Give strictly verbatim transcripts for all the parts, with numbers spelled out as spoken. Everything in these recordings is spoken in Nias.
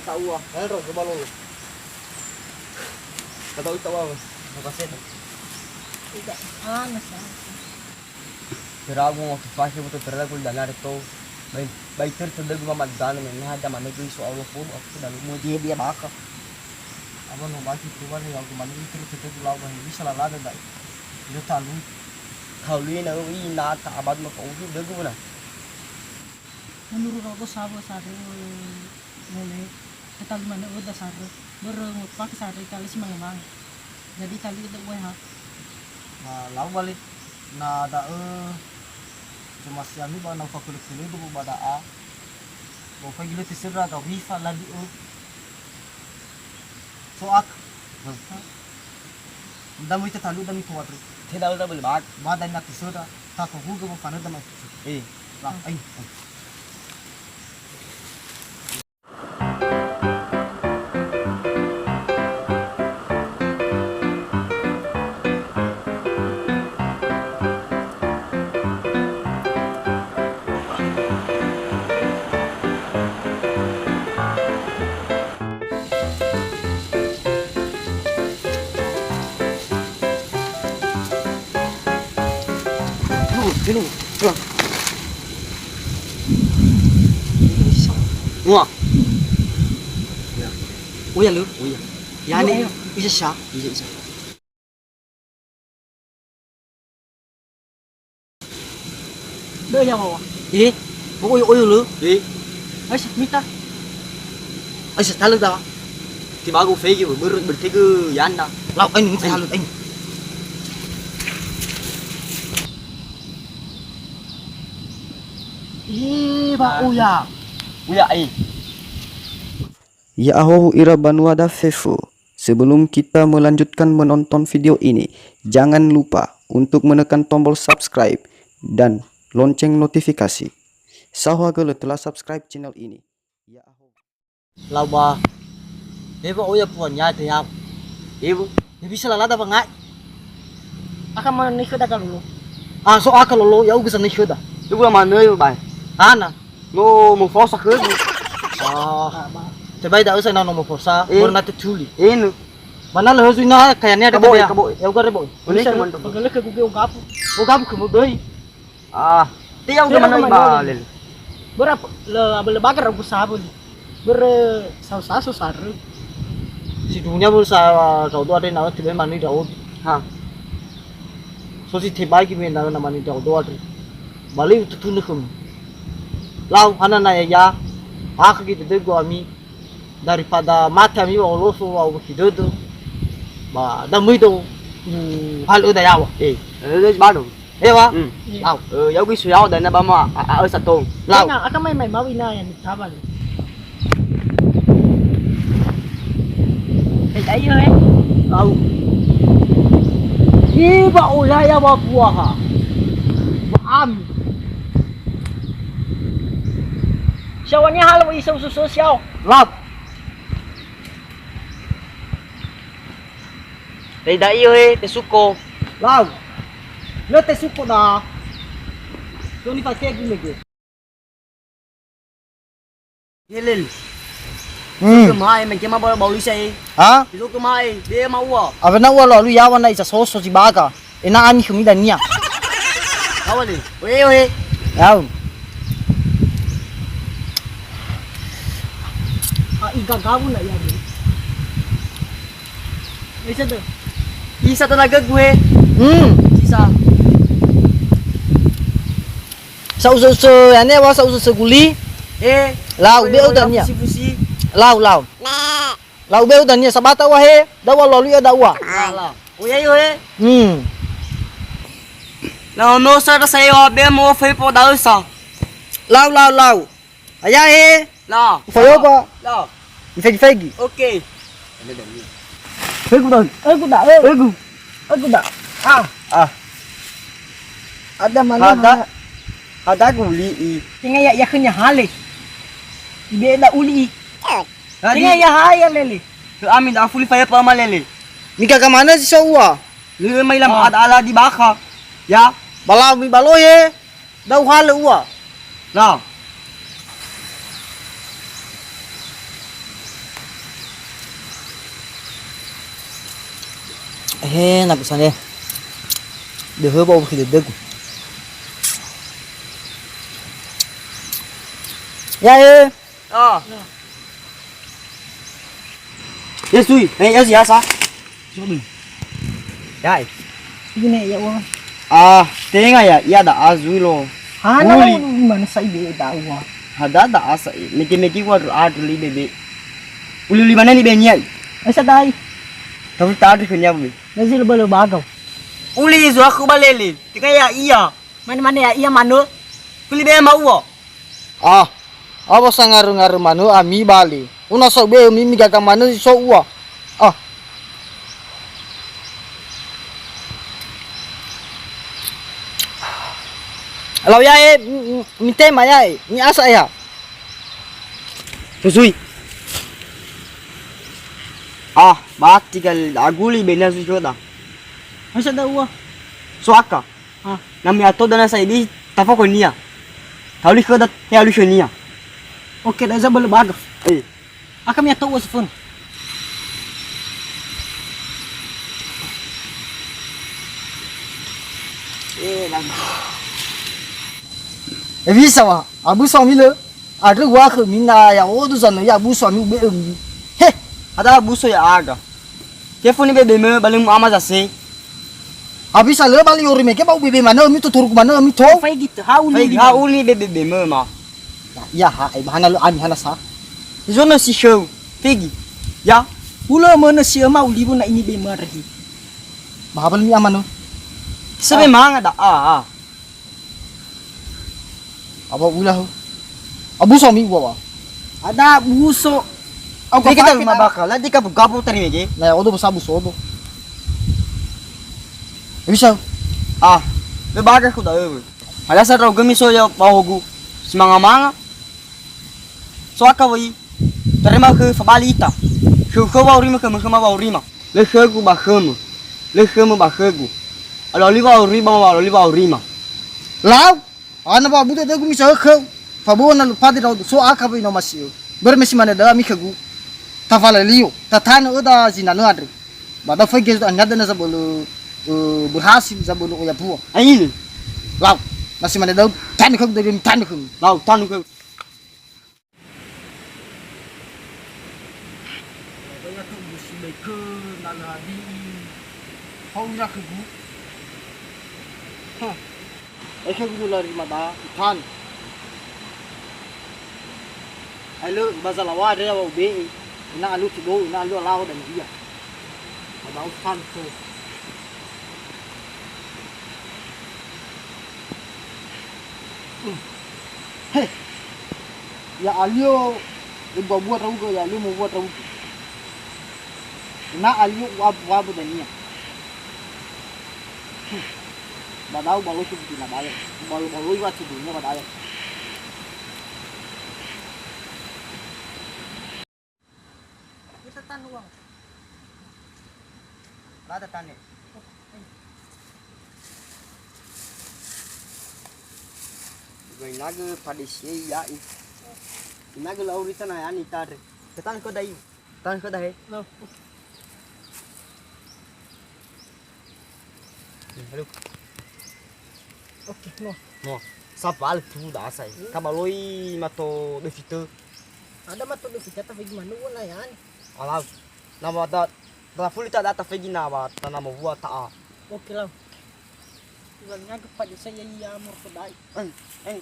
Ta'ua, lain rau, coba lolo. Kata uta wa, apa seta? Tidak, panas ya. Teragu waktu fase betul teragu dan ada to. Baik, baik ter terdegu mama dan men ada mana gui soal lo pun aku dah mau dia dia baka. Apa no bagi tu kan ya aku mana itu terdegu lawan bisa lah ada dah. Itu talu. Kalau ini na ina tak abad maka udah degu na. Menurut aku sahabat satu Mole, tetali manö öda sarö. Börö mupake sarö itali si mangemang. Jadi itali öda U H. Na lau balik. Na da'ö cuma si ami ba na ufakölö-kölö ba da'a. Ba ufaigi lö tesera ga wifa lali ö. So'ak. Nda möi tetalu da mitoa terus. Te da'ö da bele bak. Ba da na tesera. Ta ko hugo ba fanö da ma. Eh. Lah, ayo. Lu, lu, lu. Wah. Ya. Oh ya, lu. Oh ya. Ya, ni. Ayo. Bisa sya. Bisa, bisa. Deh ya, Wawa. Eh, oh, oyo, oyo, lu. Eh. Ayo, mita. Ayo, talö da. Tibago fege, ber-, bertege yanda. Lau, ayo, mita talö, ayo. Ih, ba uya. Uya, eh. Ya'ahowu ira banua da fefu. Sebelum kita melanjutkan menonton video ini, jangan lupa untuk menekan tombol subscribe dan lonceng notifikasi. Sahowa gölö telah subscribe channel ini. Ya'ahowu. Lau ba. Ewa oya puan ya te ya. Ewa. Ya bisa lalada ba ngai. Aka manö khöda ka lolo. Ah, so aka lolo, ya ugu sanö khöda. Ewa manö ewa ba. Ana. No mofosa khögu. Ah. Tebai da usa na no mofosa. Eh. Baru na tetuli. Enu. Mana lö zui na kayania ada kaboe, kaboe. Ya uga rebo. Ini bisa cuman tuh. Pegele ke guge ugapu. Ugapu ke mudoi. Ah, te ya udah mana ibalel. Berapa le abel bagar aku sabun. Ber saus-saus sarö. Si dunia ber sa tau dua ada na tiba mana daud. Ha. So si tebai ki mena na mani daud dua ada. Bali ututunö khömi. Lau hana na ya ya. Akha gitu deh gua ami. Daripada mate ami ba oloso wa uwökhi dödö. Ba da möi do. Hmm. Hal öda yawa. Eh, eh, ba do. Ewa. Hmm. Lau. Eh, ya'ugö isu yawa dana ba ma a, a, a, sato. Lau. Ina, aka mai mai mau ina yang tabal. Eh, ayo, eh. Lau. Iba oya yawa buaha. Ba am. Siawania hal wa isa usus siao. Lau. Dai da'i he, tesuko. Lau. Lö tesuko na. Toni fake gu mege. Yelel. Hmm. Suka mai, mege ma bawa bawa lisa e. Ha? Suka mai, dia mau wa. Apa na wa lo lu yawa na isa soso si baga. Ena'ami khömi dania. Awa le. Oe, oe. Yau. A, iga gawu na ia, le. Isa tu. Isa tenaga gue. Hmm. Isa. Sa uso-uso, ya ne, wa sa uso-uso guli. Eh. Lau, oe, be oe, udah nia. Fusi-fusi. Lau, lau. Lau be udah nia sabata wa he, dawa lalu ya dawa. Lau, lau. Oya yo he. Hmm. Na ono sa da saya wa be mo fe po da sa. Lau, lau, lau. Aya he. La. Fa yo ba. La. Ifegi, fegi. Oke. Fegu da. Egu da. Egu. Egu da. Ah. Ah. Ada mana? Ada. Ada guli i. Tinggal ya, ya kenya hale. Ibe da uli i. Tadi. Tinggal ya haya lele. Ke amin da fuli fa ya pa ma lele. Mika ka mana si so ua? Lele mai lam ada ala di baka. Ya. Bala mi balo ye. Dau halö ua. Nah. He, na kusane. Döhö ba uwakhi dödögu. Ya, eh. Ah. Ya, sui. Eh, ya, sui, ya, sa. Sui. Ya, eh. Gini, ya, uang. Ah, tenga ya, ya da azui lo. Hana. Uli. Mana sa ibe da uang. Hada da asa, eh. Mege-mege wa adre li bebe. Uli-uli mana ni be niai? Esa dai. Tapi tak ada kerja be. Nazi lo balo bagau. Uli izu aku balele. Tenga ya, iya. Mane-mane ya, iya manö. Kuli be ma uwo. Ah, awa sangarö-ngarö manö ami bale. Una so be mi, mi gaga manö so uwa. Ah. Lau ya, eh, m-, m-, mitema ya, eh. Mi asa ya. Susui. Ah, bati kal aguli bena susui kota. Masa da uwa? So aka. Ah. Na mi'ato dana saidi, tafokonia. Tauli khöda, he auli khönia. Oke, da zabal baga. Eh. Aka mi'ato uwa sifun. Eh, lagi. Eh, bisa wa. Abu samile. Adrö wa khö mina ya odu sana ya abu sami ube emi. He. Ada abu so ya aga. Kefuni bebe me balemu ama zase. Abi sa lö bali ori mege ba ubebe manö mi tuturuk manö mi to. Faigi tö, ha uli. Faigi, ha uli bebe be me ma. Ya, ya, ha, ai bahana lö ami hana sa. Zono si khöu. Faigi. Ya. Ulo mönö si öma uliwu na ini be me adrahi. Bahaba lö mi ama nö. Sebe manga da a, a. Apa ulah? Abu so mi uwa wa. Ada abu so. Au ka kita pake ma da. Baka, la di kapu-kapu tadi mege. Na ya odo basa abu so odo. Ya bisa. Ah, be baga ku da ewe. Ada sa rau gemi so ya bahogu. Semanga-manga. So aka wai. Terima khö fabali ita. Khö khö wa urima khö khö ma wa urima. Lö khögu ba khömö. Lö khömö ba khögu. Aloli wa urima wa aloli wa urima. Lau. Ana ba bude degu misa khö. Fabona lu pade dau so aka wai no masio. Ber mesi mane da mi khögu. Tafala lio. Tatanö öda zinanö andre. Ba da fege anyada na zabolo, eh, berhasil zabolo oya buah. Aini. Lau. Nasi mane dau tanö khögu dari tanö khögu. Lau tanö khögu. Ba ya tu busi mai ke na lö hadia. Hau ira khögu. Ha. Ai khögu lari mada itan. Ai lö ba zalawa re wa ube'e. Ina alu tu do, ina alu alawa dan dia. Mada utan tu. He. Ya alio, bua-bua rauga, ya alio mobua rauga. Na alio uabu-abu dania. Ba da'ö ba loi subuti na da'ö. Ba loi, ba loi wa subuti na ba da'ö. Kita tanu uang. Rata tane. Gue nagö padesiei ya'i. Nagö lau rita na yani tare. Ketan ko dai. Tan ko dahe. No. Halo. Oke, no. No. Sabal tu da sai. Hmm. Ka ba loi mato döfi tö. Ada mato döfi tö ta fegi manu na yan. Alau. Na ba da, da fuli ta da ta fegi na ba ta na mowua ta'a. Oke, lau. Ulang nyaga pada saya iya mor ko dai. Eh, eh.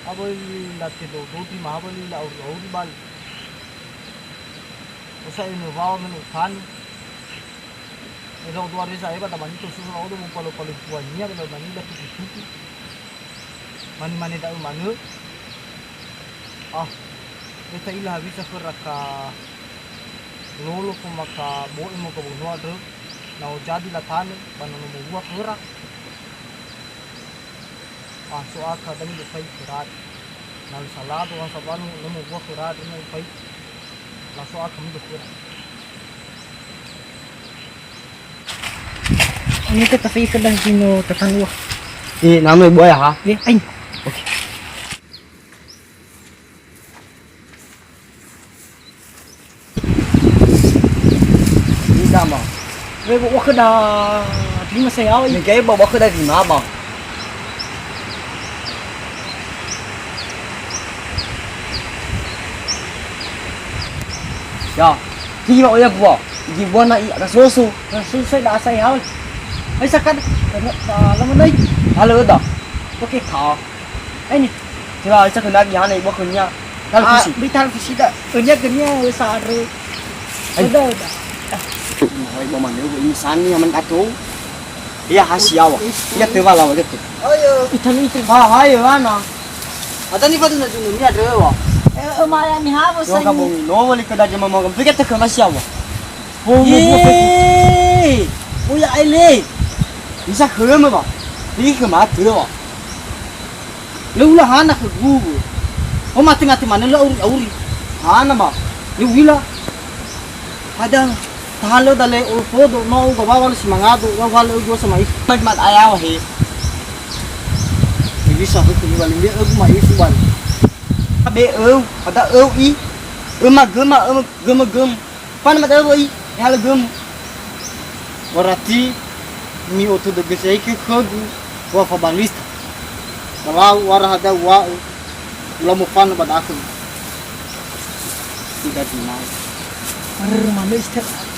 Aböli la tedododi ma aböli la auri-auri bali. Osa eno wawa meno utani. Eda odoa reza eba da manito susu la odo mo palo-palo buania bela manila tuku-tuku. Mane-mane da'ö manö. Ah, beta ila hawisa khöra ka lolo ko maka bo'e mo gabunua dö. Na ojadi latanö ba nono mowua khöra. Ah, so aka dami lö fai khöra. Na lö salado wa sabanu nono mowua khöra dö no fai. Na so aka mi lö khöra. Ini kita fai khöra dino tatanua. Eh, nano ibu ayah ha? Eh, ain. Oke. Wa khöda terima saya. Ni gai ba wa khöda terima ba. Ya, tiba oya bua. Igi bua na i aga soso. Na soso da asai hal. Ai sakan. Lama nai. Halo da. Oke ka. Ai ni. Tira isa kena gi hana ibu khönia. Talvisi. Bi talvisi da. Khönia khönia sa aro. Ai. Udah udah. Oi, bo mane, ini sani aman kato. Iya hasi yawa. Iya tewa lawa gitu. Ayo. Itan itu. Ha, hayo ana. Ada ni padu na dunu ni ada wa. Eh, eh, maya ni hawa. Yo ka bongi no wali kada jema mau. Pikir teke masih yawa. Ho mo mo. Ye. Oh ya ele. Bisa khöma ba. Pikir mate wa. Lö ula hana khögu. O mate-mate manö lö auri-auri. Hana ma. Lö uila. Hada tahalö dale olofodo no uga wawa lö si mangado, wa wale uga sama ifu. Mat mat ayawa he. Bisa khögu ni wali mbe ögu ma ifu bali. Be eu, ada eu i. Öma göma, öma göma göma. Fana mada woi, ehalögömu. Berarti mi'otödögösi khögu wa fabalista. Kalau wara hada wa'u, ula mofana ba da'ö. Tidak dinaik. Arr, mana istilah?